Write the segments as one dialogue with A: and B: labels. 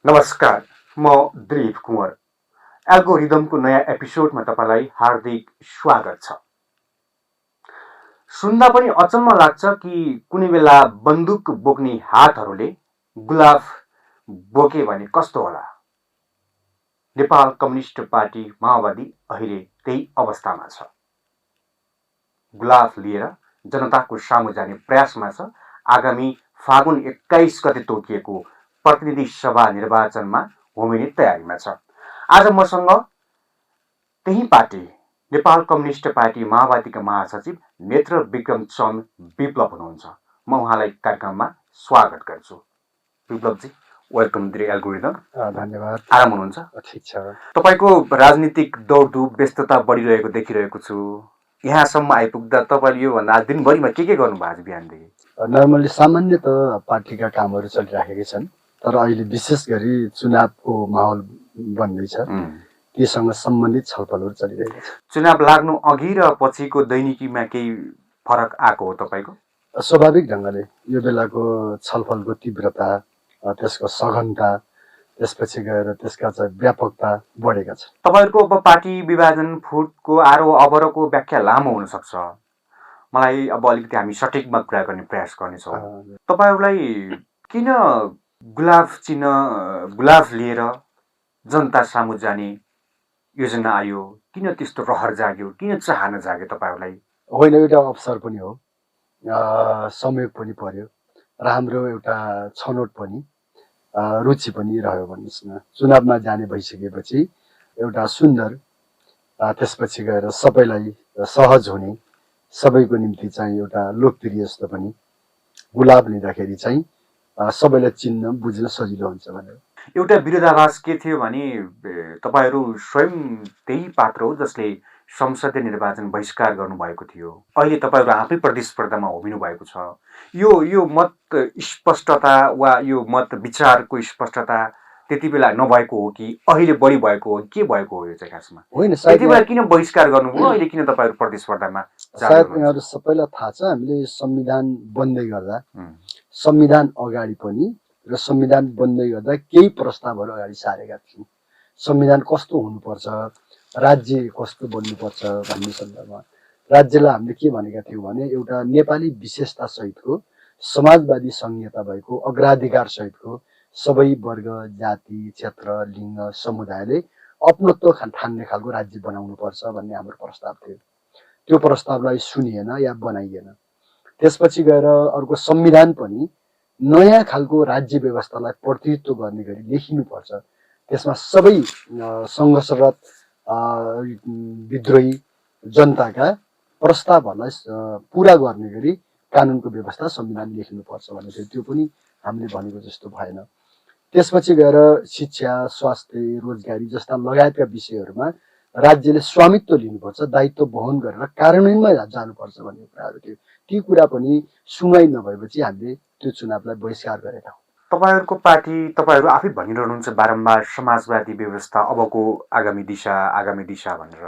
A: नमस्कार, म दिलीप कुँवर। एल्गोरिदमको नयाँ एपिसोडमा तपाईँलाई हार्दिक स्वागत छ। सुन्दा पनि अचम्म लाग्छ कि कुनै बेला बन्दुक बोक्ने हातहरूले गुलाफ बोके भने कस्तो होला। नेपाल कम्युनिस्ट पार्टी माओवादी अहिले त्यही अवस्थामा छ। गुलाफ लिएर जनताको सामु जाने प्रयासमा छ। आगामी फागुन 21 गते तोकिएको प्रतिनिधि सभा निर्वाचनमा होमिने तयारीमा छ। आज मसँग त्यही पार्टी नेपाल कम्युनिस्ट पार्टी माओवादीका महासचिव नेत्र विक्रम चन्द विप्लव हुनुहुन्छ। म उहाँलाई कार्यक्रममा स्वागत गर्छु। विप्लवजी, वेलकम टु एल्गोरिदम।
B: धन्यवाद।
A: आराम हुनुहुन्छ?
B: ठिक छ।
A: तपाईँको राजनीतिक दौडधुप व्यस्तता बढिरहेको देखिरहेको छु। यहाँसम्म आइपुग्दा तपाईँले योभन्दा दिनभरिमा के गर्नु भएको छ बिहानदेखि?
B: नर्मली सामान्यत पार्टीका कामहरू चलिराखेकै छन्, तर अहिले विशेष गरी चुनावको माहौल बन्दैछ, तीसँग सम्बन्धित छलफलहरू चलिरहेको छ।
A: चुनाव लाग्नु अघि र पछिको दैनिकीमा केही फरक आएको हो तपाईँको?
B: स्वाभाविक ढङ्गले यो बेलाको छलफलको तीव्रता, त्यसको सघनता, त्यसपछि गएर त्यसका चाहिँ व्यापकता बढेका छन्।
A: तपाईँहरूको अब पार्टी विभाजन फुटको आरो अबरको व्याख्या लामो हुनसक्छ। मलाई अब अलिकति हामी सठिकमा कुरा गर्ने प्रयास गर्नेछौँ। तपाईँहरूलाई किन गुलाफ लिएर जनता सामु जाने योजना आयो? किन त्यस्तो रहर जाग्यो? किन चाहना जाग्यो तपाईँहरूलाई?
B: होइन, एउटा अवसर पनि हो, संयोग पनि पर्यो र हाम्रो एउटा छनौट पनि रुचि पनि रह्यो भन्नुहोस् न। चुनावमा जाने भइसकेपछि एउटा सुन्दर, त्यसपछि गएर सबैलाई सहज हुने, सबैको निम्ति चाहिँ एउटा लोकप्रिय जस्तो पनि गुलाब लिँदाखेरि चाहिँ सबैलाई चिन्न बुझ्न सजिलो हुन्छ भनेर।
A: एउटा विरोधाभास के थियो भने तपाईँहरू स्वयं त्यही पात्र हो जसले संसदीय निर्वाचन बहिष्कार गर्नुभएको थियो। अहिले तपाईँहरू आफै प्रतिस्पर्धामा होमिनु भएको छ। यो मत स्पष्टता वा यो मत विचारको स्पष्टता त्यति बेला नभएको हो कि अहिले बढी भएको हो? के भएको हो यो चाहिँ खासमा?
B: होइन,
A: त्यति बेला किन बहिष्कार गर्नुभयो? अहिले किन तपाईँहरू प्रतिस्पर्धामा?
B: सायद यहाँहरू सबैलाई थाहा छ, हामीले संविधान बन्दै गर्दा, संविधान अगाडि पनि र संविधान बन्दै गर्दा केही प्रस्तावहरू अगाडि सारेका थियौँ। संविधान कस्तो हुनुपर्छ, राज्य कस्तो बन्नुपर्छ भन्ने सन्दर्भमा राज्यलाई हामीले के भनेका थियौँ भने एउटा नेपाली विशेषता सहितको, समाजवादी संहिता भएको, अग्राधिकार सहितको सबै वर्ग, जाति, क्षेत्र, लिङ्ग, समुदायले अपनत्व ठान्ने खालको राज्य बनाउनुपर्छ भन्ने हाम्रो प्रस्ताव थियो। त्यो प्रस्तावलाई सुनिएन या बनाइएन। त्यसपछि गएर अर्को संविधान पनि नयाँ खालको राज्य व्यवस्थालाई प्रतिनिधित्व गर्ने गरी लेखिनुपर्छ। त्यसमा सबै सङ्घर्षरत विद्रोही जनताका प्रस्तावहरूलाई पुरा गर्ने गरी कानुनको व्यवस्था संविधान लेख्नुपर्छ भन्ने थियो। त्यो पनि हामीले भनेको जस्तो भएन। त्यसपछि गएर शिक्षा, स्वास्थ्य, रोजगारी जस्ता लगायतका विषयहरूमा राज्यले स्वामित्व लिनुपर्छ, दायित्व वहन गरेर कार्यान्वयनमा जानुपर्छ भन्ने कुराहरू थियो। ती कुरा पनि सुनवाई नभएपछि हामीले त्यो चुनावलाई बहिष्कार गरेका हौँ।
A: तपाईँहरूको पार्टी, तपाईँहरू आफै भनिरहनुहुन्छ बारम्बार समाजवादी व्यवस्था अबको आगामी दिशा भनेर।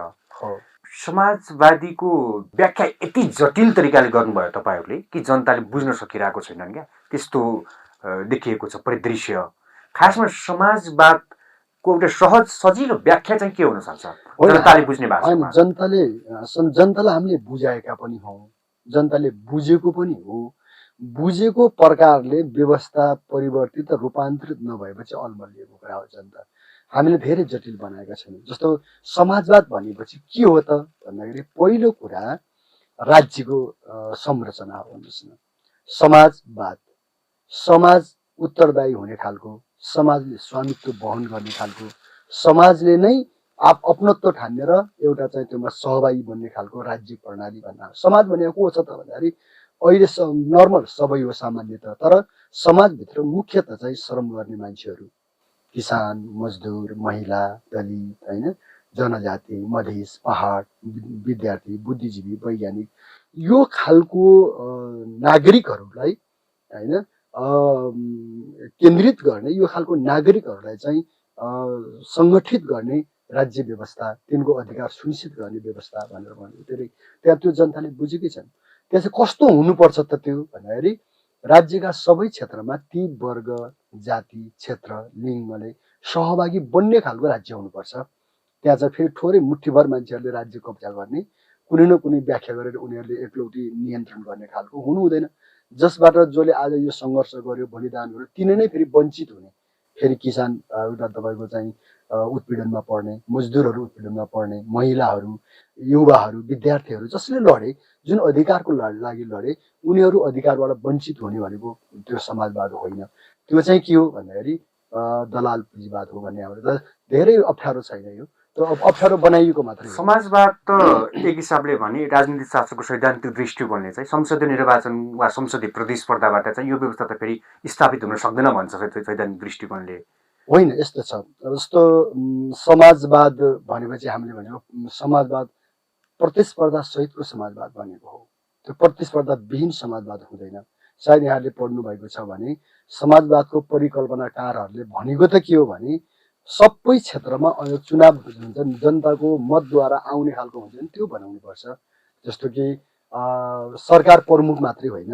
A: समाजवादीको व्याख्या यति जटिल तरिकाले गर्नुभयो तपाईँहरूले कि जनताले बुझ्न सकिरहेको छैनन् क्या। त्यस्तो देखिएको छ परिदृश्य। खासमा समाजवादको एउटा सहज सजिलो व्याख्या चाहिँ के हुन सक्छ जनताले बुझ्ने भाषामा?
B: जनतालाई हामीले बुझाएका पनि हौँ, जनताले बुझेको पनि हो। बुझेको प्रकारले व्यवस्था परिवर्तित रूपान्तरित नभएपछि अल्मलिएको कुरा हो जनता। हामीले धेरै जटिल बनाएका छैनौँ। जस्तो समाजवाद भनेपछि के हो त भन्दाखेरि पहिलो कुरा राज्यको संरचना हो भन्नुहोस् न। समाजवाद, समाज उत्तरदायी हुने खालको, समाजले स्वामित्व वहन गर्ने खालको, समाजले नै अपनत्व ठान्ने र एउटा चाहिँ त्योमा सहभागी बन्ने खालको राज्य प्रणाली भन्दा समाज भनेको को छ त भन्दाखेरि अहिले नर्मल सबै हो सामान्यतः, तर समाजभित्र मुख्यतः चाहिँ श्रम गर्ने मान्छेहरू, किसान, मजदुर, महिला, दलित, होइन, जनजाति, मधेस, पहाड, विद्यार्थी, बुद्धिजीवी, वैज्ञानिक, यो खालको नागरिकहरूलाई होइन केन्द्रित गर्ने, यो खालको नागरिकहरूलाई चाहिँ सङ्गठित गर्ने राज्य व्यवस्था, तिनको अधिकार सुनिश्चित गर्ने व्यवस्था भनेर भन्नु। त्यहाँ त्यो जनताले बुझेकै छन्। त्यसै कस्तो हुनुपर्छ त त्यो भन्दाखेरि राज्यका सबै क्षेत्रमा ती वर्ग, जाति, क्षेत्र, लिङ्गले सहभागी बन्ने खालको राज्य हुनुपर्छ। त्यहाँ चाहिँ फेरि थोरै मुठीभर मान्छेहरूले राज्य कब्जा गर्ने, कुनै न कुनै व्याख्या गरेर उनीहरूले एकलौटी नियन्त्रण गर्ने खालको हुनु हुँदैन। जसबाट जसले आज यो सङ्घर्ष गर्यो, बलिदान गर्यो, तिनै नै फेरि वञ्चित हुने। फेरि किसान एउटा तपाईँको चाहिँ उत्पीडनमा पर्ने, मजदुरहरू उत्पीडनमा पर्ने, महिलाहरू, युवाहरू, विद्यार्थीहरू जसले लडे, जुन अधिकारको लागि लडे, उनीहरू अधिकारबाट वञ्चित हुने भनेको त्यो समाजवाद होइन। त्यो चाहिँ के हो भन्दाखेरि दलाल पुँजीवाद हो भन्ने हाम्रो त धेरै अप्ठ्यारो छैन यो। त्यो अप्ठ्यारो बनाइएको मात्रै हो।
A: समाजवाद त एक हिसाबले भने राजनीति शास्त्रको सैद्धान्तिक दृष्टिकोणले चाहिँ संसदीय निर्वाचन वा संसदीय प्रतिस्पर्धाबाट चाहिँ यो व्यवस्था त फेरि स्थापित हुन सक्दैन भन्छ सैद्धान्तिक दृष्टिकोणले।
B: होइन, यस्तो छ। जस्तो समाजवाद भनेपछि हामीले भनेको समाजवाद प्रतिस्पर्धा सहितको समाजवाद भनेको हो। त्यो प्रतिस्पर्धा विहीन समाजवाद हुँदैन। सायद यहाँले पढ्नु भएको छ भने समाजवादको परिकल्पनाकारहरूले भनेको त के हो भने सबै क्षेत्रमा चुनाव हुन्छ जनताको मतद्वारा आउने खालको हुन्छ नि, त्यो बनाउनु पर्छ। जस्तो कि सरकार प्रमुख मात्रै होइन,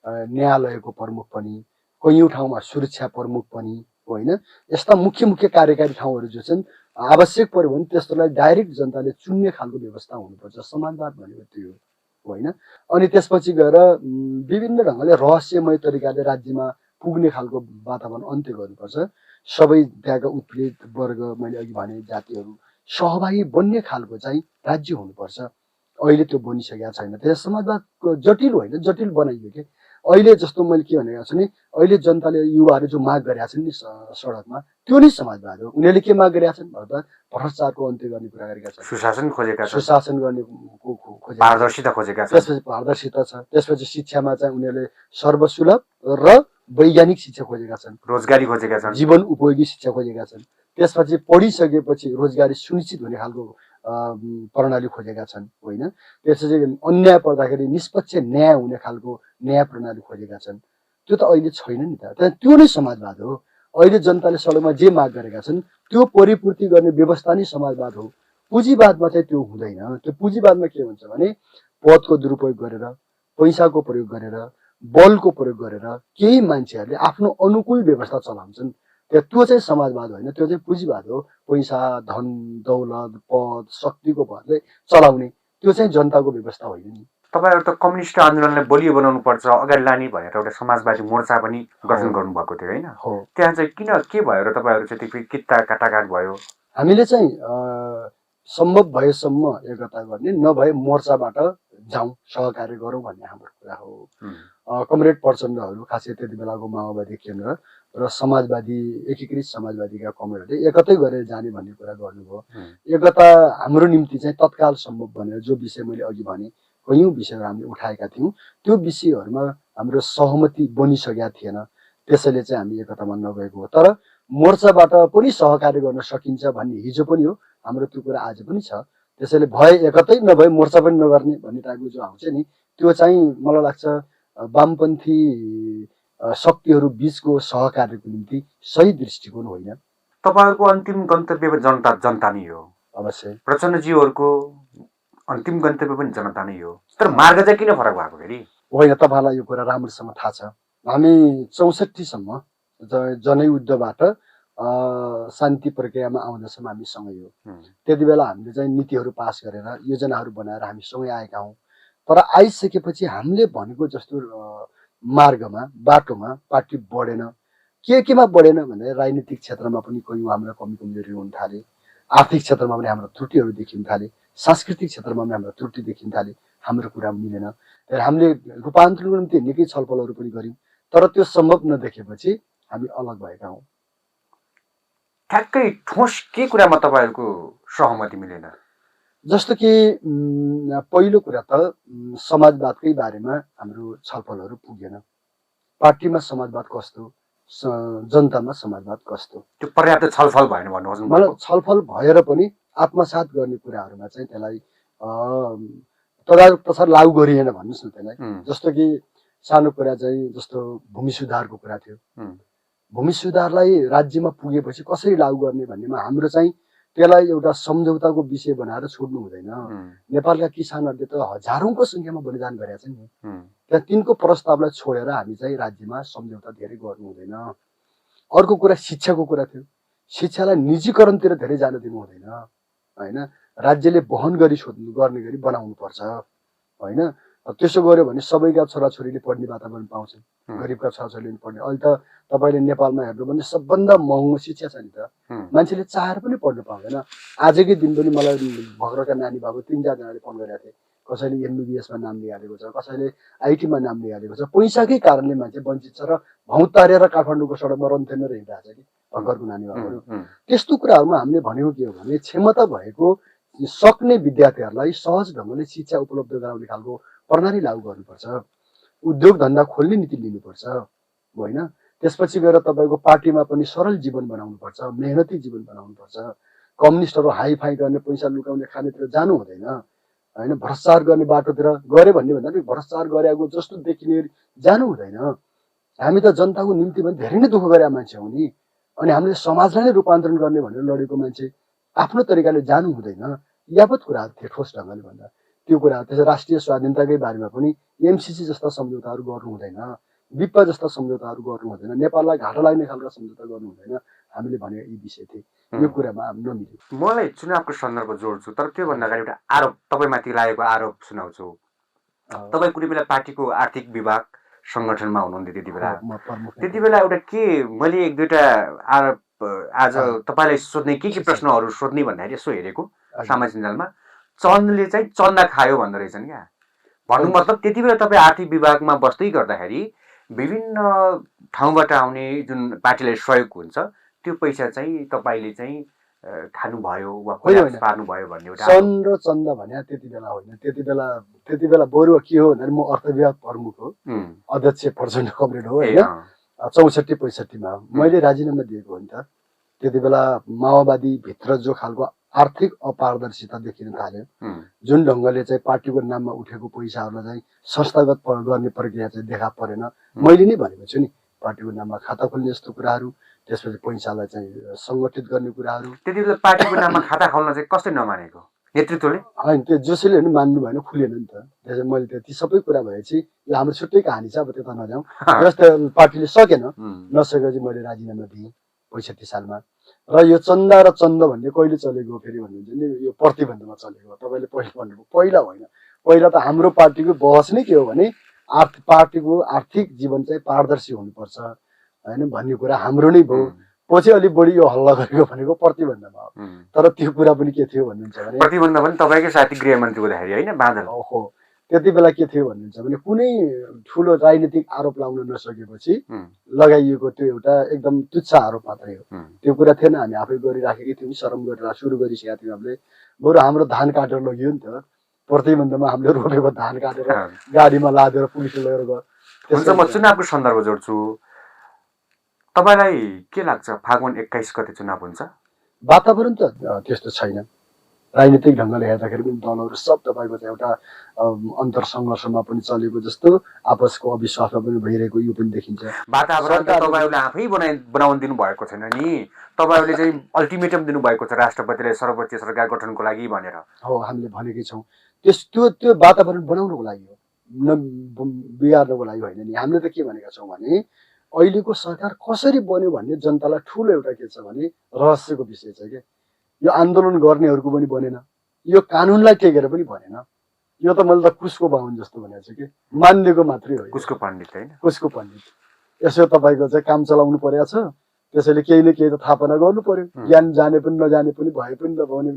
B: न्यायालयको प्रमुख पनि, कैयौँ ठाउँमा सुरक्षा प्रमुख पनि होइन, यस्ता मुख्य मुख्य कार्यकारी ठाउँहरू जो छन् आवश्यक पर्यो भने त्यस्तोलाई डाइरेक्ट जनताले चुन्ने खालको व्यवस्था हुनुपर्छ। समाजवाद भनेको त्यो होइन। अनि त्यसपछि गएर विभिन्न ढङ्गले रहस्यमय तरिकाले राज्यमा पुग्ने खालको वातावरण अन्त्य गर्नुपर्छ। सबै त्यहाँका उत्पीडित वर्ग, मैले अघि भने जातिहरू सहभागी बन्ने खालको चाहिँ राज्य हुनुपर्छ। अहिले त्यो बनिसकेका छैन। त्यस समाजवाद जटिल होइन, जटिल बनाइयो कि अहिले जस्तो मैले के भनेको छु नि, अहिले जनताले युवाहरू जो माग गरेका छन् नि सडकमा, त्यो नै समाजवाद हो। उनीहरूले के माग गरेका छन् भन्दा भ्रष्टाचारको अन्त्य गर्ने कुरा गरेका छन्,
A: सुशासन खोजेका छन्,
B: सुशासन गर्ने खोजेका,
A: पारदर्शिता खोजेका छन्।
B: त्यसपछि पारदर्शिता छ। त्यसपछि शिक्षामा चाहिँ उनीहरूले सर्वसुलभ र वैज्ञानिक शिक्षा खोजेका छन्,
A: रोजगारी खोजेका छन्,
B: जीवन उपयोगी शिक्षा खोजेका छन्। त्यसपछि पढिसकेपछि रोजगारी सुनिश्चित हुने खालको प्रणाली खोजेका छन् होइन। त्यसपछि अन्याय पर्दाखेरि निष्पक्ष न्याय हुने खालको न्याय प्रणाली खोजेका छन्। त्यो त अहिले छैन नि त। त्यो नै समाजवाद हो। अहिले जनताले सडकमा जे माग गरेका छन् त्यो परिपूर्ति गर्ने व्यवस्था नै समाजवाद हो। पुँजीवादमा चाहिँ त्यो हुँदैन। त्यो पुँजीवादमा के हुन्छ भने पदको दुरुपयोग गरेर, पैसाको प्रयोग गरेर, बलको प्रयोग गरेर केही मान्छेहरूले आफ्नो अनुकूल व्यवस्था चलाउँछन्। त्यो चाहिँ समाजवाद होइन, त्यो चाहिँ पुँजीवाद हो। पैसा, धन, दौलत, पद, शक्तिको भरले चलाउने, त्यो चाहिँ जनताको व्यवस्था होइन नि।
A: तपाईँहरू त कम्युनिस्ट आन्दोलनलाई बलियो बनाउनु पर्छ, अगाडि लाने भनेर एउटा समाजवादी मोर्चा पनि गठन गर्नुभएको थियो होइन। त्यहाँ चाहिँ किन के भयो र तपाईँहरू चाहिँ त्यो किता काटाकाट भयो? हामीले
B: चाहिँ सम्भव भएसम्म एकता गर्ने, नभए मोर्चाबाट जाउँ, सहकार्य गरौँ भन्ने हाम्रो कुरा हो। कमरेड प्रचण्डहरू, खासै त्यति बेलाको माओवादी केन्द्र र समाजवादी एकीकृत समाजवादीका कमरेडहरूले एकतै गरेर जाने भन्ने कुरा गर्नुभयो। एकता हाम्रो निम्ति चाहिँ तत्काल सम्भव भनेर जो विषय मैले अघि भने, कैयौँ विषयहरू हामीले उठाएका थियौँ, त्यो विषयहरूमा हाम्रो सहमति बनिसकेका थिएन। त्यसैले चाहिँ हामी एकतामा नगएको हो। तर मोर्चाबाट पनि सहकार्य गर्न सकिन्छ भन्ने हिजो पनि हो, हाम्रो त्यो कुरा आज पनि छ। त्यसैले भए एकतै, नभए मोर्चा पनि नगर्ने भन्ने टाइपको जो आउँछ नि, त्यो चाहिँ मलाई लाग्छ वामपन्थी शक्तिहरू बीचको सहकार्यको निम्ति सही दृष्टिकोण होइन।
A: तपाईँहरूको अन्तिम गन्तव्य जनता नै हो।
B: अवश्य
A: प्रचण्डज्यूहरूको अन्तिम गन्तव्य पनि जनता नै हो। तर मार्ग चाहिँ किन फरक भएको फेरि?
B: होइन, तपाईँलाई यो कुरा राम्रोसँग थाहा छ। हामी 64 सम्म जनयुद्धबाट शान्ति प्रक्रियामा आउँदासम्म हामी सँगै हो। त्यति बेला हामीले चाहिँ नीतिहरू पास गरेर, योजनाहरू बनाएर हामी सँगै आएका हौँ। तर आइसकेपछि हामीले भनेको जस्तो मार्गमा, बाटोमा पार्टी बढेन। केमा बढेन भने राजनीतिक क्षेत्रमा पनि कैयौँ हाम्रा कमी कमजोरी हुन थाले, आर्थिक क्षेत्रमा पनि हाम्रो त्रुटिहरू देखिन थाले, सांस्कृतिक क्षेत्रमा पनि हाम्रो त्रुटि देखिन थाले, हाम्रो कुरा मिलेन। तर हामीले रूपान्तरणको निम्ति निकै छलफलहरू पनि गऱ्यौँ, तर त्यो सम्भव नदेखेपछि हामी अलग भएका हौँ।
A: ठ्याक्कै ठोस के कुरामा तपाईँहरूको सहमति मिलेन?
B: जस्तो कि पहिलो कुरा त समाजवादकै बारेमा हाम्रो छलफलहरू पुगेन। पार्टीमा समाजवाद कस्तो, जनतामा समाजवाद कस्तो,
A: त्यो पर्याप्त छलफल भएन भन्नुहोस् न।
B: मलाई छलफल भएर पनि आत्मसात गर्ने कुराहरूमा चाहिँ त्यसलाई तदारक तसर लागू गरिएन भन्नुहोस् न त्यसलाई। जस्तो कि सानो कुरा चाहिँ जस्तो भूमि सुधारको कुरा थियो। भूमि सुधारलाई राज्यमा पुगेपछि कसरी लागू गर्ने भन्नेमा हाम्रो चाहिँ त्यसलाई एउटा सम्झौताको विषय बनाएर छोड्नु हुँदैन। नेपालका किसानहरूले त हजारौंको संख्यामा बलिदान गरेका छन् नि, त्यहाँ तिनको प्रस्तावलाई छोडेर हामी चाहिँ राज्यमा सम्झौता धेरै गर्नु हुँदैन। अर्को कुरा शिक्षाको कुरा थियो, शिक्षालाई निजीकरणतिर धेरै जान दिनु हुँदैन होइन, राज्यले वहन गर्ने गरी बनाउनु पर्छ होइन। त्यसो गर्यो भने सबैका छोराछोरीले पढ्ने वातावरण पाउँछन्, गरिबका छोराछोरीले पनि पढ्ने। अहिले त तपाईँले नेपालमा हेर्नु भने सबभन्दा महँगो शिक्षा छ नि त, मान्छेले चाहेर पनि पढ्नु पाउँदैन। आजकै दिन पनि मलाई भर्खरका नानी बाबु 3-4जनाले फोन गरेका थिए, कसैले MBBS-मा नाम लिइहालेको छ, कसैले IT-मा नाम लिइहालेको छ। पैसाकै कारणले मान्छे वञ्चित छ र भौतारेर काठमाडौँको सडकमा रन्थेनेर हिँडिरहेको छ कि भर्खरको नानी बाबुहरू। त्यस्तो कुराहरूमा हामीले भनेको के हो भने क्षमता भएको सक्ने विद्यार्थीहरूलाई सहज ढङ्गले शिक्षा उपलब्ध गराउने खालको प्रणाली लागू गर्नुपर्छ, उद्योग धन्दा खोल्ने नीति लिनुपर्छ होइन। त्यसपछि गएर तपाईँको पार्टीमा पनि सरल जीवन बनाउनुपर्छ, मेहनती जीवन बनाउनुपर्छ। कम्युनिस्टहरू हाइफाई गर्ने, पैसा लुकाउने, खानेतिर जानु हुँदैन होइन। भ्रष्टाचार गर्ने बाटोतिर गरे भन्ने भन्दा पनि भ्रष्टाचार गरेको जस्तो देखिने जानु हुँदैन। हामी त जनताको निम्ति पनि धेरै नै दुःख गरेका मान्छे हौँ नि, अनि हामीले समाजलाई नै रूपान्तरण गर्ने भनेर लडेको मान्छे आफ्नो तरिकाले जानु हुँदैन। यावत कुराहरू थिए ठोस ढङ्गले भन्दा त्यो कुरा। त्यसै राष्ट्रिय स्वाधीनताकै बारेमा पनि MCC जस्ता सम्झौताहरू गर्नु हुँदैन, विप्पा जस्ता सम्झौताहरू गर्नु हुँदैन, नेपाललाई घाटा लाग्ने खालका सम्झौता गर्नु हुँदैन। हामीले भने यी विषय थिए, यो कुरामा नमिल्यो।
A: मलाई चुनावको सन्दर्भ जोड्छु, तर त्योभन्दा अगाडि एउटा आरोप तपाईँमाथि लागेको आरोप सुनाउँछु। तपाईँ कुनै बेला पार्टीको आर्थिक विभाग सङ्गठनमा हुनुहुन्थ्यो त्यति बेला एउटा के मैले 1-2टा आरोप आज तपाईँलाई सोध्ने के प्रश्नहरू सोध्ने भन्दाखेरि यसो हेरेको सामाजिक सञ्जालमा, चन्दले चाहिँ चन्दा खायो भन्दो रहेछन् क्या। भन्नु मतलब त्यति बेला तपाईँ आर्थिक विभागमा बस्दै गर्दाखेरि विभिन्न ठाउँबाट आउने जुन पार्टीलाई सहयोग हुन्छ त्यो पैसा चाहिँ तपाईँले चाहिँ खानुभयो वा पार्नुभयो भन्ने एउटा।
B: सन र चन्दा भने त्यति बेला होइन, त्यति बेला बरु के हो भने म अर्थ विभाग प्रमुख हो, अध्यक्ष प्रचण्ड कमरेड हो होइन। 64-65मा मैले राजीनामा दिएको हो नि त। त्यति बेला माओवादी भित्र जो खालको आर्थिक अपारदर्शिता देखिन थाल्यो, जुन ढङ्गले चाहिँ पार्टीको नाममा उठेको पैसाहरूलाई चाहिँ संस्थागत गर्ने प्रक्रिया चाहिँ देखा परेन। मैले नै भनेको छु नि, पार्टीको नाममा खाता खोल्ने जस्तो कुराहरू, त्यसपछि पैसालाई चाहिँ सङ्गठित गर्ने कुराहरू।
A: त्यति बेला पार्टीको नाममा खाता खोल्न चाहिँ कसले नमानेको? नेतृत्वले
B: होइन, त्यो जसैले पनि मान्नु भएन, खुलेन नि त। त्यसै मैले त्यति सबै कुरा भएपछि यो हाम्रो छुट्टै कहानी छ, अब त्यता नजाउँ। जस्तै पार्टीले सकेन, नसकेपछि मैले राजीनामा दिएँ 65 सालमा। र यो चन्दा र चन्द भन्ने कहिले चलेको फेरि भन्नुहुन्छ नि, यो प्रतिबन्धमा चलेको। तपाईँले पहिला भन्नुभयो, पहिला होइन, पहिला त हाम्रो पार्टीको बहस नै के हो भने पार्टीको आर्थिक जीवन चाहिँ पारदर्शी हुनुपर्छ होइन भन्ने कुरा हाम्रो नै भयो। पछि अलिक बढी यो हल्ला गरेको भनेको प्रतिबन्धमा हो। तर त्यो कुरा पनि के थियो भन्नुहुन्छ भने
A: प्रतिबन्ध पनि तपाईँकै साथी गृहमन्त्री हुँदाखेरि होइन बादल
B: हो। त्यति बेला के थियो भन्नुहुन्छ भने कुनै ठुलो राजनीतिक आरोप लाउन नसकेपछि लगाइएको त्यो एउटा एकदम तुच्छ आरोप मात्रै हो। त्यो कुरा थिएन, हामी आफै गरिराखेकै थियौँ, शरम गरेर सुरु गरिसकेका थियौँ हामीले। बरु हाम्रो धान काटेर लगियो नि त, प्रतिबन्धमा हामीले रोपेको धान काटेर गाडीमा लादेर पुलिसले लगेर गयो।
A: हुन्छ, म चुनावको सन्दर्भ जोड्छु। तपाईँलाई के लाग्छ फागुन 21 गते चुनाव हुन्छ?
B: वातावरण त त्यस्तो छैन। राजनीतिक ढङ्गले हेर्दाखेरि पनि दलहरू सब तपाईँको चाहिँ एउटा अन्तर सङ्घर्षमा पनि चलेको जस्तो, आपसको अविश्वासमा पनि भइरहेको यो पनि देखिन्छ।
A: वातावरण त तपाईँहरूले आफै बनाउन दिनु भएको छैन नि, तपाईँहरूले चाहिँ अल्टिमेटम दिनुभएको छ राष्ट्रपतिले सर्वोच्च सरकार गठनको लागि भनेर।
B: हो, हामीले भनेकै छौँ। त्यो वातावरण बनाउनको लागि हो, बिगार्नको लागि होइन नि। हामीले त के भनेका छौँ भने अहिलेको सरकार कसरी बन्यो भन्ने जनतालाई ठुलो एउटा के छ भने रहस्यको विषय छ क्या। यो आन्दोलन गर्नेहरूको पनि बनेन, यो कानुनलाई टेकेर पनि बनेन। यो त मैले त कुसको बाहुन जस्तो भनेको छु कि, मानिदिएको मात्रै हो।
A: कुसको पण्डित होइन,
B: कुसको पण्डित। यसो तपाईँको चाहिँ काम चलाउनु परेको छ, त्यसैले केही न केही त थापना गर्नु पर्यो। ज्ञान जाने पनि नजाने पनि भए पनि त भने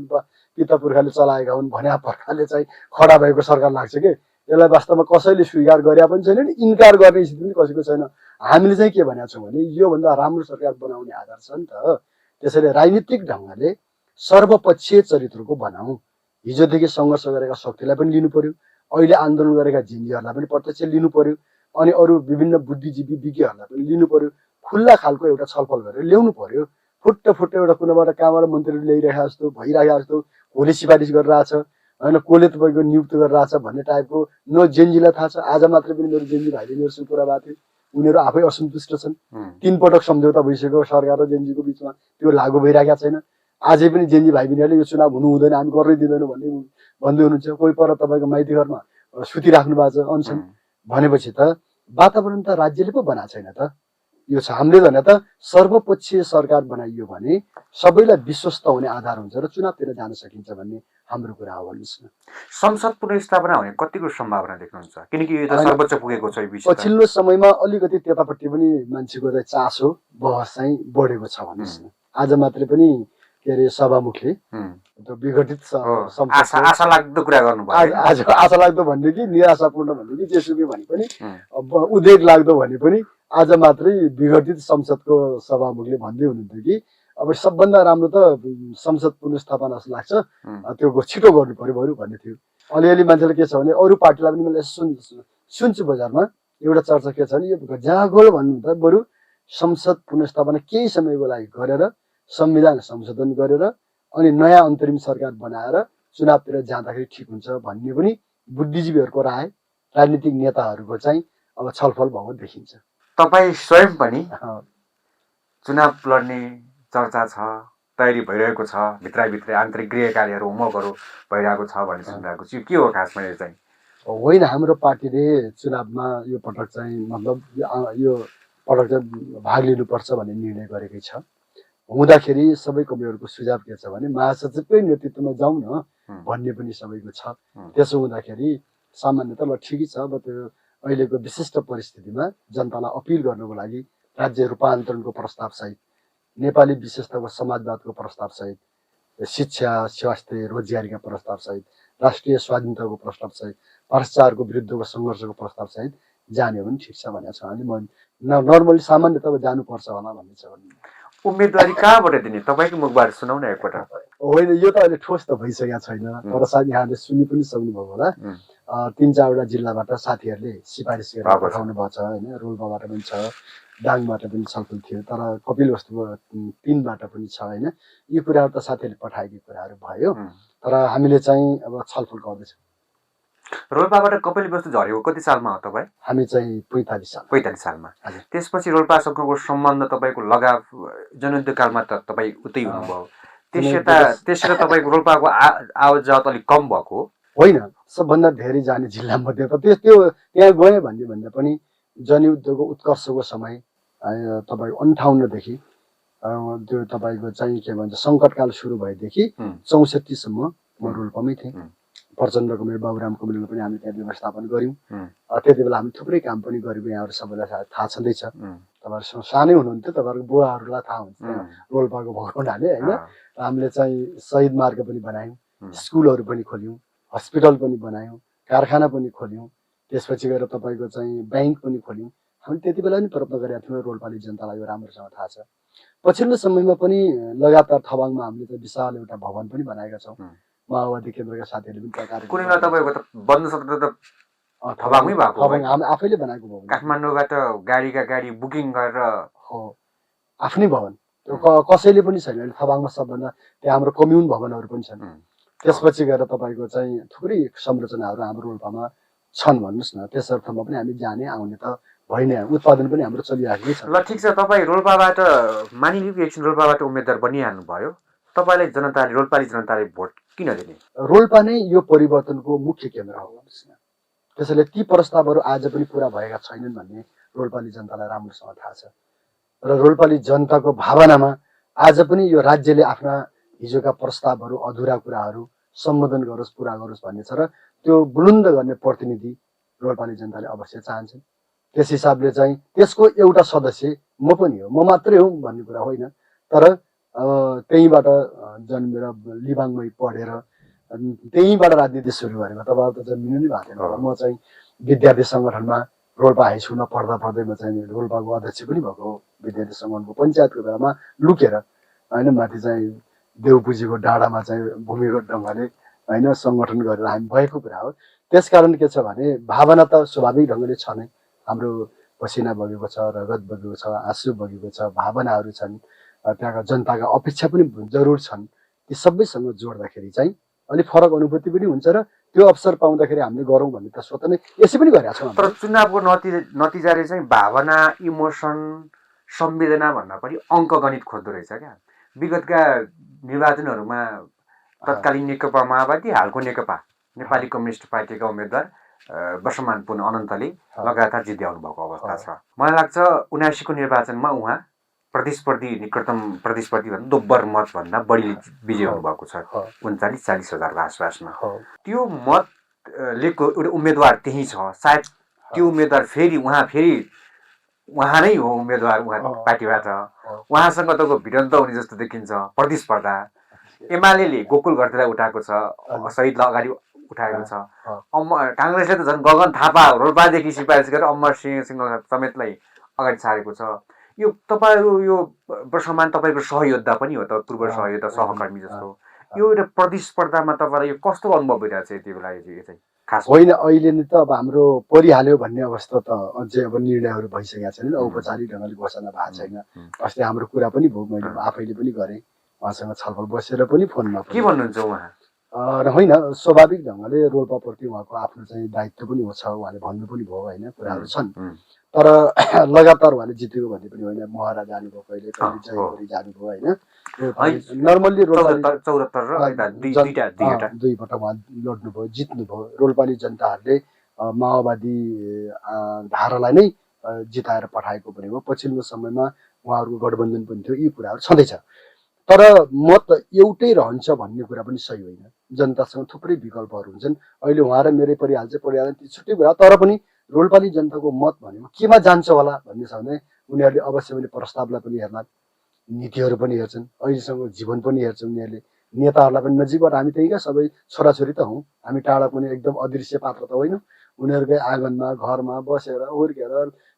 B: पिता पुर्खाले चलाएका हुन् भने प्रकारले चाहिँ खडा भएको सरकार लाग्छ कि। यसलाई वास्तवमा कसैले स्वीकार गरे पनि छैन नि, इन्कार गर्ने स्थिति पनि कसैको छैन। हामीले चाहिँ के भनेका छौँ भने योभन्दा राम्रो सरकार बनाउने आधार छ नि त। त्यसैले राजनीतिक ढङ्गले सर्वपक्षीय चरित्रको बनाऊ। हिजोदेखि सङ्घर्ष गरेका शक्तिलाई पनि लिनु पर्यो, अहिले आन्दोलन गरेका झिन्जीहरूलाई पनि प्रत्यक्ष लिनु पर्यो, अनि अरू विभिन्न बुद्धिजीवी विज्ञहरूलाई पनि लिनु पर्यो। खुल्ला खालको एउटा छलफल गरेर ल्याउनु पर्यो। फुट्ट एउटा कुनाबाट कहाँबाट मन्त्रीहरू ल्याइरहेको जस्तो भइरहेको जस्तो कसले सिफारिस गरिरहेछ होइन, कसले तपाईँको नियुक्त गरिरहेछ भन्ने टाइपको न जेन्जीलाई थाहा छ। आज मात्रै पनि मेरो जेन्जी भाइले मेरोसँग कुरा भएको थियो, उनीहरू आफै असन्तुष्ट छन्। 3 पटक सम्झौता भइसक्यो सरकार र जेन्जीको बिचमा, त्यो लागू भइरहेको छैन। अझै पनि जेन्जी भाइ बहिनीहरूले यो चुनाव हुनु हुँदैन, हामी गर्नै दिँदैनौँ भन्दै हुनुहुन्छ। कोही पर तपाईँको माइती घरमा सुतिराख्नु भएको छ अनसन भनेपछि त वातावरण त राज्यले पो बनाएको छैन त। यो छ हामीले भने त सर्वपक्षीय सरकार बनाइयो भने सबैलाई विश्वस्त हुने आधार हुन्छ र चुनावतिर जान सकिन्छ भन्ने हाम्रो कुरा हो। भन्नुहोस् न,
A: संसद पुनर्स्थापना हुने कतिको सम्भावना देख्नुहुन्छ? किनकि यो त सर्वोच्च पुगेको छ यो विषय।
B: पछिल्लो समयमा अलिकति त्यतापट्टि पनि मान्छेको चाहिँ चासो बहस चाहिँ बढेको छ भन्नुहोस् न। आज मात्रै पनि के अरे सभामुखले त्यो विघटित
A: आशा लाग्दो कुरा गर्नुभयो।
B: आज आशा लाग्दो भन्ने कि निराशापूर्ण भन्ने कि जेसुकै भने पनि उद्वेग लाग्दो भने पनि आज मात्रै विघटित संसदको सभामुखले भन्दै हुनुहुन्थ्यो कि अब सबभन्दा राम्रो त संसद पुनर्स्थापना जस्तो लाग्छ, त्यो छिटो गर्नु पर्यो बरु भन्ने थियो। अलिअलि मान्छेले के छ भने अरू पार्टीलाई पनि मैले सुन्छु बजारमा एउटा चर्चा के छ भने यो जागोल भन्नु त बरु संसद पुनर्स्थापना केही समयको लागि गरेर संविधान संशोधन गरेर अनि नयाँ अन्तरिम सरकार बनाएर चुनावतिर जाँदाखेरि ठिक हुन्छ भन्ने पनि बुद्धिजीवीहरूको राय, राजनीतिक नेताहरूको चाहिँ अब छलफल भएको देखिन्छ।
A: तपाईँ स्वयं पनि चुनाव लड्ने चर्चा छ, तयारी भइरहेको छ, भित्रभित्रै आन्तरिक गृह कार्यहरू होमवर्कहरू भइरहेको छ भन्ने सुनिरहेको छु। के हो खासमा यो चाहिँ?
B: होइन, हाम्रो पार्टीले चुनावमा यो पटक चाहिँ मतलब यो पटक चाहिँ भाग लिनुपर्छ भन्ने निर्णय गरेकै छ। हुँदाखेरि सबै कमिटीहरूको सुझाव के छ भने महासचिवकै नेतृत्वमा जाउँ न भन्ने पनि सबैको छ। त्यसो हुँदाखेरि सामान्यतः ल ठिकै छ, अब त्यो अहिलेको विशिष्ट परिस्थितिमा जनतालाई अपिल गर्नको लागि राज्य रूपान्तरणको प्रस्तावसहित, नेपाली विशेषताको समाजवादको प्रस्तावसहित, शिक्षा, स्वास्थ्य, रोजगारीका प्रस्तावसहित, राष्ट्रिय स्वाधीनताको प्रस्तावसहित, भ्रष्टाचारको विरुद्धको सङ्घर्षको प्रस्तावसहित जाने हो भने ठिक छ भनेको छ। अनि म नर्मली सामान्यतः जानुपर्छ होला भन्ने छ।
A: उम्मेदवारी कहाँबाट दिने तपाईँको मुखबाट सुनाउ न एकपल्ट।
B: होइन, यो त अहिले ठोस त भइसकेको छैन, तर सायद यहाँले सुनि पनि सक्नुभयो होला। 3-4वटा जिल्लाबाट साथीहरूले सिफारिस गरेर पठाउनु भएको छ होइन। रोल्पाबाट पनि छ, दाङबाट पनि छलफल थियो, तर कपिलवस्तुको 3बाट पनि छ होइन। यी कुराहरू त साथीहरूले पठाएकै कुराहरू भयो, तर हामीले चाहिँ अब छलफल गर्दैछौँ।
A: रोल्पाबाट कपिलवस्तु झरेको कति सालमा हो तपाईँ?
B: हामी चाहिँ 45
A: सालमा। त्यसपछि रोल्पासँगको सम्बन्ध तपाईँको लगाव जनयुद्धकालमा त तपाईँ उतै हुनुभयो, त्यसरी तपाईँको रोल्पाको आवत अलिक कम भएको
B: होइन? सबभन्दा धेरै जाने जिल्ला मध्ये त त्यो त्यहाँ गएँ भन्दा पनि जनयुद्धको उत्कर्षको समय तपाईँको 58देखि त्यो तपाईँको चाहिँ के भन्छ सङ्कटकाल सुरु भएदेखि 64सम्म म रोल्पामै थिएँ। प्रचण्डको मेरो बाबुराम कुमिल्लो पनि हामी त्यहाँ व्यवस्थापन गऱ्यौँ। त्यति बेला हामी थुप्रै काम पनि गरेको यहाँहरू सबैलाई थाहा छँदैछ। तपाईँहरू सानै हुनुहुन्थ्यो, तपाईँहरूको बुवाहरूलाई थाहा हुन्छ रोल्पाको भएको हुनाले होइन। हामीले चाहिँ शहीद मार्ग पनि बनायौँ, स्कुलहरू पनि खोल्यौँ, हस्पिटल पनि बनायौँ, कारखाना पनि खोल्यौँ, त्यसपछि गएर तपाईँको चाहिँ ब्याङ्क पनि खोल्यौँ। हामीले त्यति बेला पनि प्रयत्न गरेका थियौँ, रोल्पाली जनतालाई यो राम्रोसँग थाहा छ। पछिल्लो समयमा पनि लगातार थबाङमा हामीले चाहिँ विशाल एउटा भवन पनि बनाएका छौँ। माओवादी केन्द्रका साथीहरूले पनि प्रकार
A: कुनै बेला तपाईँको त बन्द सत्र त थबाङमै भएको हो?
B: हामी आफैले बनाएको भवन,
A: काठमाडौँबाट गाडीका गाडी बुकिङ गरेर
B: हो, आफ्नै भवन, त्यो कसैले पनि छैन अहिले थबाङमा। सबभन्दा त्यहाँ हाम्रो कम्युन भवनहरू पनि छन्। त्यसपछि गएर तपाईँको चाहिँ थुप्रै संरचनाहरू हाम्रो रोल्पामा छन् भन्नुहोस् न। त्यस अर्थमा पनि हामी जाने आउने त भइ नै, उत्पादन पनि हाम्रो चलिरहेकै छ।
A: ल ठिक छ, तपाईँ रोल्पाबाट मानिलिउँ एकछिन रोल्पाबाट उम्मेदवार बनिहाल्नु भयो, तपाईँलाई जनताले, रोल्पाली जनताले भोट किन दिने?
B: रोल्पा नै यो परिवर्तनको मुख्य केन्द्र हो भन्नुहोस् न। त्यसैले ती प्रस्तावहरू आज पनि पुरा भएका छैनन् भन्ने रोल्पाली जनतालाई राम्रोसँग थाहा छ। र रोल्पाली जनताको भावनामा आज पनि यो राज्यले आफ्ना हिजोका प्रस्तावहरू, अधुरा कुराहरू सम्बोधन गरोस्, पुरा गरोस् भन्ने छ। र त्यो बुलन्द गर्ने प्रतिनिधि रोल्पाली जनताले अवश्य चाहन्छन्। त्यस हिसाबले चाहिँ त्यसको एउटा सदस्य म पनि हो, म मात्रै हो भन्ने कुरा होइन। तर त्यहीँबाट जन्मेर लिबाङमै पढेर त्यहीँबाट राजनीति सुरु गरेको, तपाईँ त जन्मिनु नै भएको थिएन। म चाहिँ विद्यार्थी सङ्गठनमा रोल्पा हाई स्कुलमा पढ्दै म चाहिँ रोल्पाको अध्यक्ष पनि भएको हो। विद्यार्थी सङ्गठनको पञ्चायतको बेलामा लुकेर होइन, माथि चाहिँ देउपुजीको डाँडामा चाहिँ भूमिगत ढङ्गले होइन सङ्गठन गरेर हामी भएको कुरा हो। त्यसकारण के छ भने भावना त स्वाभाविक ढङ्गले छ नै। हाम्रो पसिना बगेको छ, रगत बगेको छ, आँसु बगेको छ, भावनाहरू छन्, त्यहाँका जनताका अपेक्षा पनि जरुर छन्। ती सबैसँग जोड्दाखेरि चाहिँ अलिक फरक अनुभूति पनि हुन्छ र त्यो अवसर पाउँदाखेरि हामीले गरौँ भन्ने त स्वतः नै यसै पनि गरेका छौँ।
A: तर चुनावको नतिजाले चाहिँ भावना, इमोसन, संवेदना भन्दा पनि अङ्कगणित खोज्दो रहेछ क्या। विगतका निर्वाचनहरूमा तत्कालीन नेकपा माओवादी हालको नेकपा नेपाली कम्युनिस्ट पार्टीका उम्मेद्वार वर्षमान पुन अनन्तले लगातार जित्दै आउनुभएको अवस्था छ। मलाई लाग्छ 79 को निर्वाचनमा उहाँ प्रतिस्पर्धी निकटतम प्रतिस्पर्धी भन्दा दोब्बर मतभन्दा बढी विजय हुनुभएको छ, 39-40 हजारको आसपासमा। त्यो मतले एउटा उम्मेदवार त्यही छ, सायद त्यो उम्मेदवार उहाँ नै हो उम्मेदवार, उहाँ पार्टीबाट। उहाँसँग तपाईँको भिडन्त हुने जस्तो देखिन्छ प्रतिस्पर्धा। एमाले गोकुल घरतिर उठाएको छ, शहीदलाई अगाडि उठाएको छ। काङ्ग्रेसले त झन् गगन थापा रोल्पादेखि सिफारिस गरेर अमर सिंह समेतलाई अगाडि सारेको छ। यो तपाईँहरू यो वर्षमान तपाईँको सहयोद्धा पनि हो त, पूर्व सहयोद्धा सहकर्मी जस्तो। यो एउटा प्रतिस्पर्धामा तपाईँलाई यो कस्तो अनुभव भइरहेको छ यति बेला? यो चाहिँ खास
B: होइन, अहिले नै त अब हाम्रो परिहाल्यो भन्ने अवस्था त अझै अब निर्णयहरू भइसकेका छैनन्, औपचारिक ढङ्गले घोषणा भएको छैन। अस्ति हाम्रो कुरा पनि भयो, मैले आफैले पनि गरेँ, उहाँसँग छलफल बसेर पनि फोनमा
A: के भन्नुहुन्छ उहाँ?
B: होइन, स्वाभाविक ढङ्गले रोल्पाप्रति उहाँको आफ्नो चाहिँ दायित्व पनि छ, उहाँले भन्नु पनि भयो होइन, कुराहरू छन्। तर लगातार उहाँले जितेको भन्ने पनि होइन, महरा जानुभयो, कहिले जयपुरी जानुभयो होइन। नर्मल्ली दुईपल्ट उहाँ लड्नुभयो, जित्नुभयो। रोल्पाली जनताहरूले माओवादी धारालाई नै जिताएर पठाएको पनि हो। पछिल्लो समयमा उहाँहरूको गठबन्धन पनि थियो, यी कुराहरू छँदैछ। तर मत एउटै रहन्छ भन्ने कुरा पनि सही होइन। जनतासँग थुप्रै विकल्पहरू हुन्छन्। अहिले उहाँ र मेरै परिहाल्छ, ती छुट्टै कुरा। तर पनि रोल्पाली जनताको मत भनेको केमा जान्छ होला भन्ने छ भने उनीहरूले अवश्य पनि प्रस्तावलाई पनि हेर्ला, नीतिहरू पनि हेर्छन्, अहिलेसम्म जीवन पनि हेर्छन् उनीहरूले। नेताहरूलाई पनि नजिकबाट हामी त्यहीँका सबै छोराछोरी त हौँ, हामी टाढा पनि एकदम अदृश्य पात्र त होइनौँ। उनीहरूकै आँगनमा घरमा बसेर हुर्केर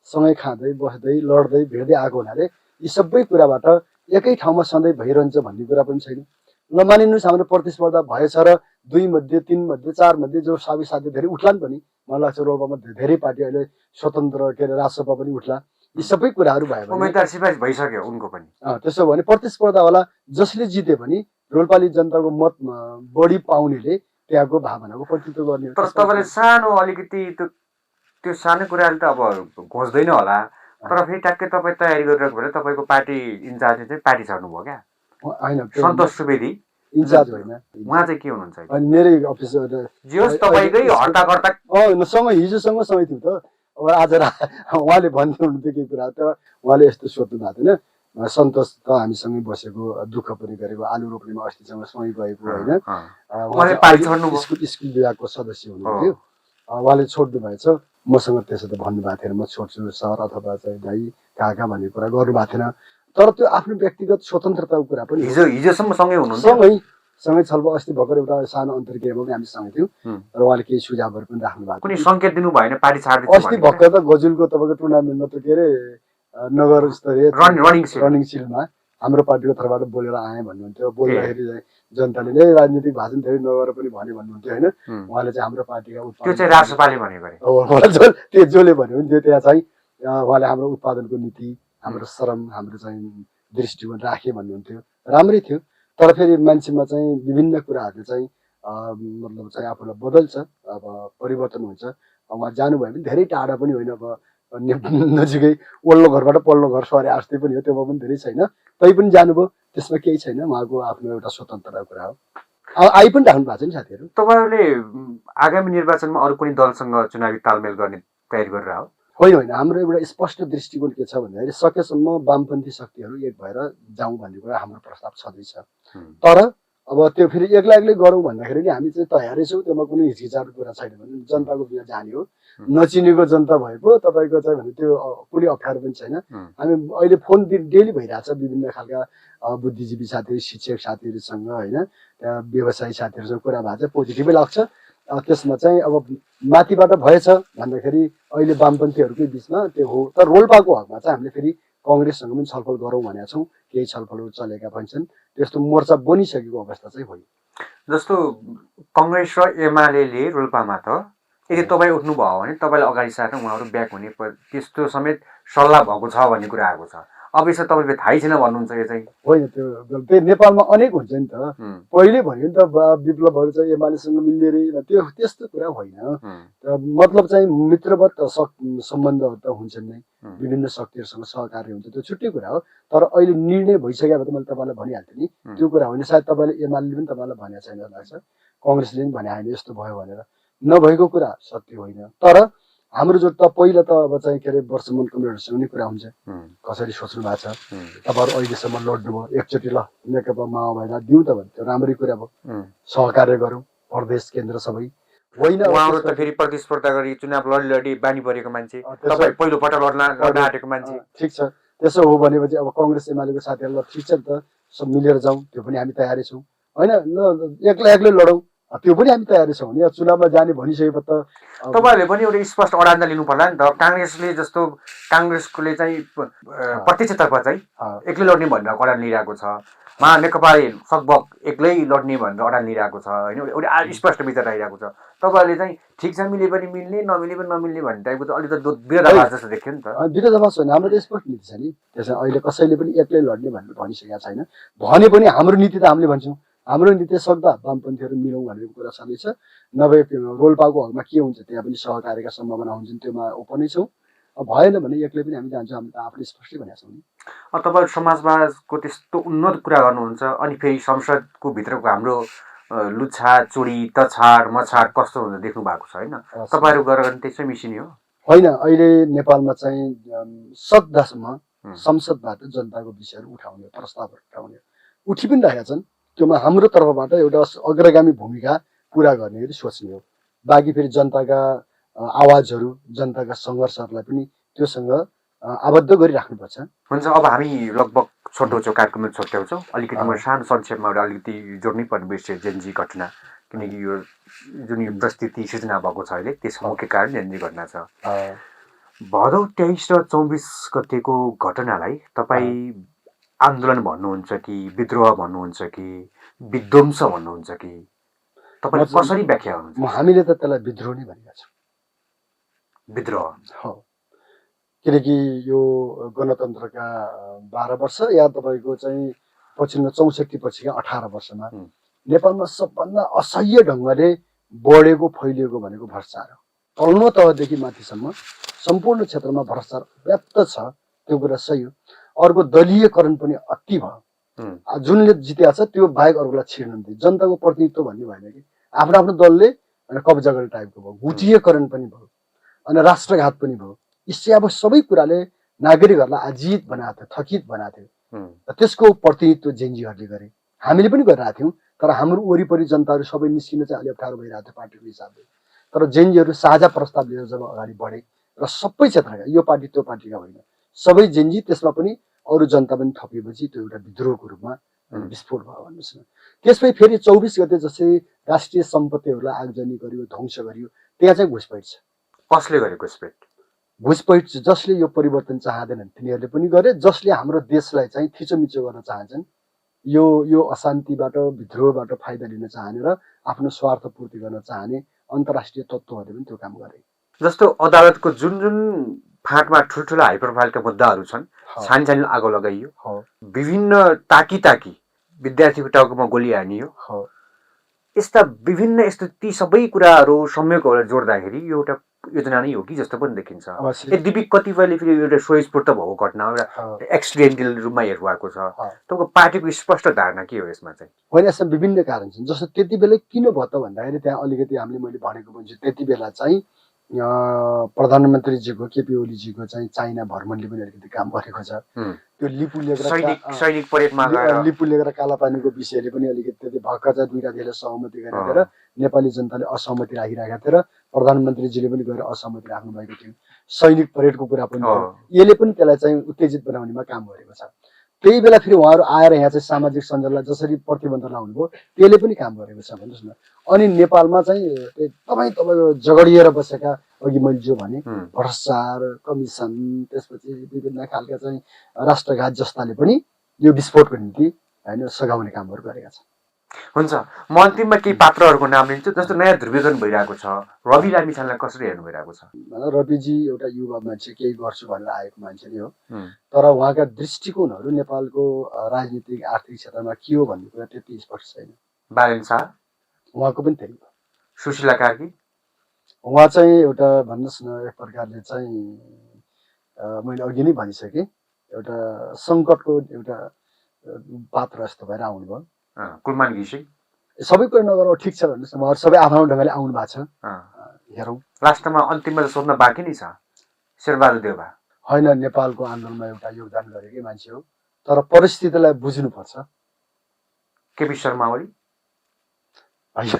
B: सँगै खाँदै बस्दै लड्दै भिड्दै आएको हुनाले यी सबै कुराबाट एकै ठाउँमा सधैँ भइरहन्छ भन्ने कुरा पनि छैन। नमानिनुहोस्, हाम्रो प्रतिस्पर्धा भएछ र 2 मध्ये 3 मध्ये 4 मध्ये जो साथी धेरै उठ्लान् पनि। मलाई लाग्छ रोल्पामा धेरै पार्टी अहिले स्वतन्त्र के अरे राजसभा पनि उठ्ला। यी सबै कुराहरू भयो भने
A: उम्मेदवार सिफारिस भइसक्यो उनको पनि।
B: त्यसो भने प्रतिस्पर्धा होला, जसले जिते पनि रोल्पाली जनताको मत बढी पाउनेले त्यहाँको भावनाको प्रतिनिधित्व गर्ने।
A: तर तपाईँले सानो अलिकति त्यो सानो कुराले त अब घोच्दैन होला, तर फेरि ट्याक्कै तपाईँ तयारी गरिरहेको भएर तपाईँको पार्टी इन्चार्जले चाहिँ पार्टी छाड्नुभयो क्या?
B: होइन,
A: सन्तोष सुवेदी
B: इन्चार्ज होइन,
A: उहाँ चाहिँ के हुनुहुन्छ?
B: मेरै अफिस
A: तपाईँकै हट्टाकट्टा
B: हिजोसँग सँगै थियो त। अब आज उहाँले भन्दै हुनुहुन्थ्यो केही कुरा, तर उहाँले यस्तो सोध्नु भएको थिएन। सन्तोष त हामीसँगै बसेको, दुःख पनि गरेको, आलु रोप्नेमा अस्तिसँग सँगै गएको होइन, स्कुल विभागको सदस्य हुनुहुन्थ्यो। उहाँले छोड्नु भएछ, मसँग त्यसो त भन्नुभएको थिएन म छोड्छु सर अथवा चाहिँ दाइ काका भन्ने कुरा गर्नुभएको थिएन। तर त्यो आफ्नो व्यक्तिगत स्वतन्त्रताको कुरा पनि
A: हिजोसम्म सँगै हुनुहुन्छ,
B: सँगै छलफल। अस्ति भर्खर एउटा सानो अन्तर्क्रियामा पनि हामी सँगै थियौँ र उहाँले केही सुझावहरू पनि राख्नु भएको
A: कुनै सङ्केत दिनु भएन पार्टी छाड्दै?
B: अस्ति भर्खर त गजुलको तपाईँको टुर्नामेन्टमा त के अरे नगर स्तरीय रनिङ सिलमा हाम्रो पार्टीको तर्फबाट बोलेर आएँ भन्नुहुन्थ्यो। बोल्दाखेरि जनताले नै राजनीतिक भाषण धेरै नगरेर पनि भने भन्नुहुन्थ्यो होइन। उहाँले चाहिँ हाम्रो पार्टीका
A: त्यो चाहिँ राष्ट्रपालले भनेको
B: त्यो जसले भन्यो भने त्यो त्यहाँ चाहिँ उहाँले हाम्रो उत्पादनको नीति, हाम्रो श्रम, हाम्रो चाहिँ दृष्टिकोण राखे भन्नुहुन्थ्यो। राम्रै थियो, तर फेरि मान्छेमा चाहिँ विभिन्न कुराहरूले चाहिँ मतलब चाहिँ आफूलाई बदल्छ, अब परिवर्तन हुन्छ। उहाँ जानुभयो भने धेरै टाढा पनि होइन, अब नजिकै वल्लो घरबाट पल्लो घर सरे आस्ते पनि हो, त्योमा पनि धेरै छैन। तै पनि जानुभयो, त्यसमा केही छैन, उहाँको आफ्नो एउटा स्वतन्त्रताको कुरा हो। आइ पनि राख्नु भएको छ नि साथीहरू।
A: तपाईँहरूले आगामी निर्वाचनमा अरू कुनै दलसँग चुनावी तालमेल गर्ने तयारी गरेर हो?
B: होइन, हाम्रो एउटा स्पष्ट दृष्टिकोण के छ भन्दाखेरि सकेसम्म वामपन्थी शक्तिहरू एक भएर जाउँ भन्ने कुरा हाम्रो प्रस्ताव छँदैछ। तर अब त्यो फेरि एक्लै गरौँ भन्दाखेरि नि हामी चाहिँ तयारै छौँ, त्योमा कुनै हिचकिचाको कुरा छैन भने जनताको बिना जाने हो। नचिनेको जनता भएको तपाईँको चाहिँ भने त्यो कुनै अप्ठ्यारो पनि छैन। हामी अहिले फोन डेली भइरहेछ विभिन्न खालका बुद्धिजीवी साथीहरू, शिक्षक साथीहरूसँग होइन, त्यहाँ व्यवसायी साथीहरूसँग कुरा भएको छ, पोजिटिभै लाग्छ। त्यसमा चाहिँ अब माथिबाट भएछ भन्दाखेरि अहिले वामपन्थीहरूकै बिचमा त्यो हो। तर रोल्पाको हकमा चाहिँ हामीले फेरि कङ्ग्रेससँग पनि छलफल गरौँ भनेका छौँ, केही छलफलहरू चलेका पनि छन्, त्यस्तो मोर्चा बनिसकेको अवस्था चाहिँ होइन।
A: जस्तो कङ्ग्रेस र एमाले रोल्पामा त यदि तपाईँ उठ्नुभयो भने तपाईँलाई अगाडि सारेर उहाँहरू ब्याक हुने त्यस्तो समेत सल्लाह भएको छ भन्ने कुरा आएको छ। अब यसो तपाईँले थाहै छैन भन्नुहुन्छ यो चाहिँ?
B: होइन, त्यो नेपालमा अनेक हुन्छ नि त। पहिले भन्यो नि त विप्लवहरू चाहिँ एमालेसँग मिल्ने रे, त्यो त्यस्तो कुरा होइन। मतलब चाहिँ मित्रवत सम्बन्धहरू त हुन्छन् नै, विभिन्न शक्तिहरूसँग सहकार्य हुन्छ, त्यो छुट्टै कुरा हो। तर अहिले निर्णय भइसक्यो भने मैले तपाईँलाई भनिहाल्थेँ नि, त्यो कुरा होइन। सायद तपाईँले एमाले पनि तपाईँलाई भनेको छैन जस्तो लाग्छ, कङ्ग्रेसले पनि भने होइन यस्तो भयो भनेर। नभएको कुरा सत्य होइन। तर हाम्रो जो त पहिला त अब चाहिँ के अरे वर्षमान कमरेडहरूसँग नि कुरा हुन्छ, कसरी सोच्नु भएको छ, तपाईँहरू अहिलेसम्म लड्नुभयो, एकचोटि ल नेकपा माओवादीलाई दिउँ त भने त्यो राम्रै कुरा भयो, सहकार्य गरौँ प्रदेश केन्द्र सबै होइन।
A: उहाँहरू त फेरि प्रतिस्पर्धा गरी चुनाव लडी बानी परेको मान्छे, तपाईँ पहिलो पटक लड्न आँटेको मान्छे।
B: ठिक छ, त्यसो हो भनेपछि अब कङ्ग्रेस एमालेको साथीहरूलाई ठिक छ नि त, सब मिलेर जाउँ, त्यो पनि हामी तयारी छौँ। होइन एक्लै लडौँ, त्यो पनि हामी तयारी छौँ। यहाँ चुनावमा जाने भनिसकेपछि त
A: तपाईँहरूले पनि एउटा स्पष्ट अडान लिनु पर्ला नि त। काङ्ग्रेसले जस्तो काङ्ग्रेसले चाहिँ प्रत्यक्षतर्फ चाहिँ एक्लै लड्ने भनेर अडान लिइरहेको छ, नेकपाले सकभक एक्लै लड्ने भनेर अडान लिइरहेको छ होइन, एउटा स्पष्ट विचार आइरहेको छ। तपाईँहरूले चाहिँ ठिक छ मिले पनि मिल्ने नमिले पनि नमिल्ने भन्ने टाइपको त अलिक त विरोधाभास जस्तो देख्यो नि त।
B: विरोधाभास होइन, हाम्रो त स्पष्ट नीति छ नि, त्यसमा अहिले कसैले पनि एक्लै लड्ने भनेर भनिसकेको छैन। भने पनि हाम्रो नीति त हामीले भन्छौँ, हाम्रो नीति सक्दा वामपन्थीहरू मिलौँ भनेको कुरा छँदैछ। नभए रोल्पाको हकमा के हुन्छ, त्यहाँ पनि सहकार्यका सम्भावना हुन्छन्, त्योमा ओपनै छौँ। भएन भने एक्लै पनि हामी जान्छौँ, हामीले त आफूले स्पष्टै भनेको छौँ नि।
A: तपाईँहरू समाजवादको त्यस्तो उन्नत कुरा गर्नुहुन्छ, अनि फेरि संसदको भित्रको हाम्रो लुच्छा चुडी तछाड मछाड कस्तो हुन्छ देख्नु भएको छ होइन, तपाईँहरू गरेर त्यसै मिसिने हो
B: होइन। अहिले नेपालमा चाहिँ सद्दासम्म संसदबाट जनताको विषयहरू उठाउने, प्रस्तावहरू उठाउने उठि पनि रहेका छन्। त्योमा हाम्रो तर्फबाट एउटा अग्रगामी भूमिका पुरा गर्ने गरी सोच्ने हो। बाँकी फेरि जनताका आवाजहरू, जनताका सङ्घर्षहरूलाई पनि त्योसँग आबद्ध गरिराख्नुपर्छ।
A: हुन्छ, अब हामी लगभग छोटो कार्यक्रम छोट्याउँछौँ। अलिकति म सानो संक्षेपमा एउटा अलिकति जोड्नै पर्ने विषय जेनजी घटना, किनकि यो जुन यो परिस्थिति सिर्जना भएको छ अहिले त्यसको मुख्य कारण जेनजी घटना छ। भदौ 23 र 24 गतेको घटनालाई तपाईँ आन्दोलन भन्नुहुन्छ कि विद्रोह भन्नुहुन्छ कि विध्वंस भन्नुहुन्छ कि तपाईँले कसरी व्याख्या गर्नुहुन्छ?
B: हामीले त त्यसलाई विद्रोह नै भनेका छौँ।
A: विद्रोह
B: हो, किनकि यो गणतन्त्रका 12 वर्ष या तपाईँको चाहिँ पछिल्लो 64 पछिका 18 वर्षमा नेपालमा सबभन्दा असह्य ढङ्गले बढेको फैलिएको भनेको भ्रष्टाचार हो। तल्लो तहदेखि माथिसम्म सम्पूर्ण क्षेत्रमा भ्रष्टाचार व्याप्त छ, त्यो कुरा सही हो। अर्को दलीयकरण पनि अति भयो। जुनले जितेको छ त्यो बाहेक अरूलाई छिर्नु दिए, जनताको प्रतिनिधित्व भन्ने भएन कि आफ्नो आफ्नो दलले कब्जा गर्ने टाइपको भयो, गुटीयकरण पनि भयो, अनि राष्ट्रघात पनि भयो। यसै अब सबै कुराले नागरिकहरूलाई अजित बनाएको थियो, थकित बनाएको थियो। त्यसको प्रतिनिधित्व जेनजीहरूले गरे, हामीले पनि गरिरहेको थियौँ। तर हाम्रो वरिपरि जनताहरू सबै निस्किन चाहिँ अलि अप्ठ्यारो भइरहेको थियो पार्टीको हिसाबले। तर जेनजीहरू साझा प्रस्ताव लिएर जब अगाडि बढे र सबै क्षेत्रका, यो पार्टी त्यो पार्टीका होइन, सबै जेनजी, त्यसमा पनि अरू जनता पनि थपिएपछि त्यो एउटा विद्रोहको रूपमा विस्फोट भयो भन्नुहोस् न। त्यसपछि फेरि 24 गते जस्तै राष्ट्रिय सम्पत्तिहरूलाई आगजनी गरियो, ध्वंस गरियो, त्यहाँ चाहिँ घुसपैठ छ।
A: कसले गरे घुसपैठ?
B: घुसपैठ जसले यो परिवर्तन चाहँदैनन् तिनीहरूले पनि गरे, जसले हाम्रो देशलाई चाहिँ थिचोमिचो गर्न चाहन्छन्, यो अशान्तिबाट विद्रोहबाट फाइदा लिन चाहने र आफ्नो स्वार्थ पूर्ति गर्न चाहने अन्तर्राष्ट्रिय तत्त्वहरूले पनि त्यो काम गरे।
A: जस्तो अदालतको जुन जुन फाँटमा ठुल्ठुला हाई प्रोफाइलका मुद्दाहरू छन्, सानो आगो लगाइयो, विभिन्न ताकी विद्यार्थीको टाउकोमा गोली हानियो, यस्ता विभिन्न यस्तो ती सबै कुराहरू संयोगहरूलाई जोड्दाखेरि यो एउटा योजना नै हो कि जस्तो पनि देखिन्छ। यद्यपि कतिपयले फेरि एउटा स्वयस्फूर्त भएको घटना हो, एउटा एक्सिडेन्टल रूपमा हेर्नुभएको छ। तपाईँको पार्टीको स्पष्ट धारणा के हो यसमा चाहिँ?
B: होइन, यसमा विभिन्न कारण छन्। जस्तो त्यति बेला किन भयो त भन्दाखेरि त्यहाँ अलिकति मैले भनेको भन्छु, त्यति बेला चाहिँ प्रधानमन्त्रीजीको केपी ओलीजीको चाहिँ चाइना भ्रमणले पनि अलिकति काम गरेको छ। त्यो लिपु लेखेर कालापानीको विषयले पनि अलिकति त्यति भक्का चाहिँ दुईटा देशले सहमति गरेका थिए र नेपाली जनताले असहमति राखिरहेका थिए र प्रधानमन्त्रीजीले पनि गएर असहमति राख्नु भएको थियो। सैनिक परेडको कुरा पनि थियो, यसले पनि त्यसलाई चाहिँ उत्तेजित बनाउनेमा काम गरेको छ। त्यही बेला फेरि उहाँहरू आएर यहाँ चाहिँ सामाजिक सञ्जाललाई जसरी प्रतिबन्ध लाउनुभयो त्यसले पनि काम गरेको छ भन्नुहोस् न। अनि नेपालमा चाहिँ तपाईँको जगडिएर बसेका, अघि मैले जो भने भ्रष्टाचार, कमिसन, त्यसपछि विभिन्न खालका चाहिँ राष्ट्रघात जस्ताले पनि यो विस्फोटको निम्ति होइन सघाउने कामहरू गरेका छन्।
A: हुन्छ, म अन्तिममा केही पात्रहरूको नाम लिन्छु। जस्तो नयाँ ध्रुवीकरण भइरहेको छ, रवि लामिछानेलाई कसरी हेर्नु भइरहेको छ?
B: रविजी एउटा युवा मान्छे, केही गर्छु भनेर आएको मान्छे नै हो,
A: उम्,
B: तर उहाँका दृष्टिकोणहरू नेपालको राजनीतिक आर्थिक क्षेत्रमा के हो भन्ने कुरा त्यति स्पष्ट छैन।
A: बालेन शाह,
B: उहाँको पनि त्यही हो।
A: सुशीला कार्की,
B: उहाँ चाहिँ एउटा भन्नुहोस् न, एक प्रकारले चाहिँ मैले अघि नै भनिसकेँ, एउटा सङ्कटको एउटा पात्र जस्तो भएर आउनुभयो।
A: कुलमान घिसिङ,
B: सबै कुरा नगरौँ, ठिक छ भन्नुहोस् न, उहाँहरू सबै आफ्नो ढङ्गले आउनु भएको छ, हेरौँ।
A: लास्टमा अन्तिममा त सोध्न बाँकी नै छ, शेरबहादुर देउवा।
B: होइन, नेपालको आन्दोलनमा एउटा योगदान गरेकै मान्छे हो, तर परिस्थितिलाई बुझ्नुपर्छ।
A: केपी शर्मा ओली,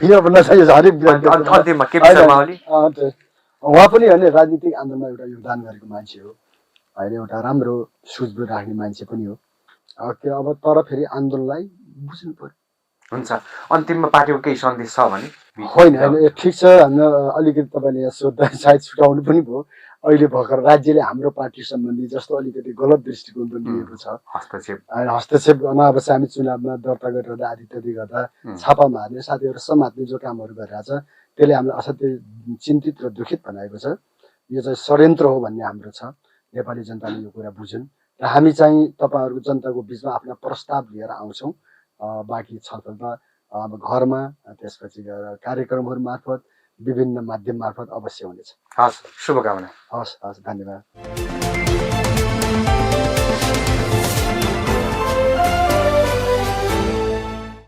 B: यो भन्न चाहिँ हरेक
A: अन्तिममा केपी शर्मा ओली।
B: उहाँ पनि होइन, राजनीतिक आन्दोलनमा एउटा योगदान गरेको मान्छे हो होइन, एउटा राम्रो सुझबुझ राख्ने मान्छे पनि हो। अब तर फेरि आन्दोलनलाई बुझ्नु पर्यो।
A: हुन्छ, अन्तिममा पार्टीको केही सन्देश छ भने?
B: होइन, ठिक छ, हाम्रो अलिकति तपाईँले यहाँ सोद्धा सायद छुटाउनु पनि भयो। अहिले भर्खर राज्यले हाम्रो पार्टी सम्बन्धी जस्तो अलिकति गलत दृष्टिकोण पनि लिएको छ, हस्तक्षेप गर्न। अब चाहिँ हामी चुनावमा दर्ता गरिरहँदा आदि इत्यादि गर्दा छापा मार्ने, साथीहरू समात्ने जो कामहरू गरिरहेछ, त्यसले हामीलाई असाध्यै चिन्तित र दुखित बनाएको छ। यो चाहिँ षड्यन्त्र हो भन्ने हाम्रो छ। नेपाली जनताले यो कुरा बुझुन् र हामी चाहिँ तपाईँहरूको जनताको बिचमा आफ्ना प्रस्ताव लिएर आउँछौँ। बाँकी छलफलमा अब घरमा, त्यसपछि गएर कार्यक्रमहरू मार्फत, विभिन्न माध्यम मार्फत अवश्य हुनेछ।
A: हस्, शुभकामना।
B: हस्, धन्यवाद।